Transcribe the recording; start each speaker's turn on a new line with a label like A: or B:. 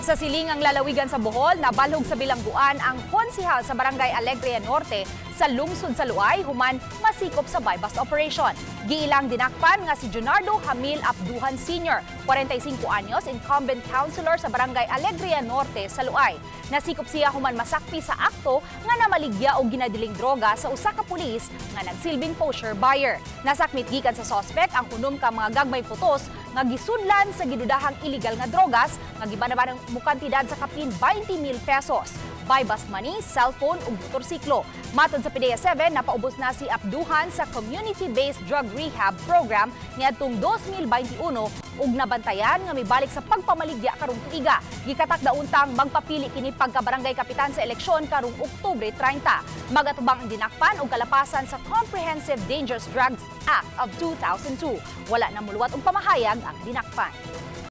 A: Sa silingang lalawigan sa Bohol, nabalhog sa bilangguan ang konsihal sa Barangay Alegria Norte sa lungsod sa Loay human masikop sa buy-bust operation. Giilang dinakpan nga si Junardo Hamil Abduhan Sr., 45 anyos, incumbent councilor sa Barangay Alegria Norte sa Loay. Nasikop siya human masakpi sa akto nga namaligya og ginadiling droga sa usa ka pulis nga nagsilbing posher buyer. Nasakmit gikan sa suspect ang 6 ka mga gagmay putos nga gisudlan sa gidudahang illegal nga drogas nga gibanabanang mukantidad sa kapin 20 mil pesos, buy-bust money, cellphone ug motorsiklo. Matod sa PDEA 7, napaubos na si Abduhan sa Community-Based Drug Rehab Program niadtong 2021 ug nabantayan nga mibalik sa pagpamaligya karong tuiga. Gikatak untang magpapili kini pagka barangay kapitan sa eleksyon karong Oktubre 30. Magatubang ang dinakpan og kalapasan sa Comprehensive Dangerous Drugs Act of 2002. Wala na muluwat og pamahayag ang dinakpan.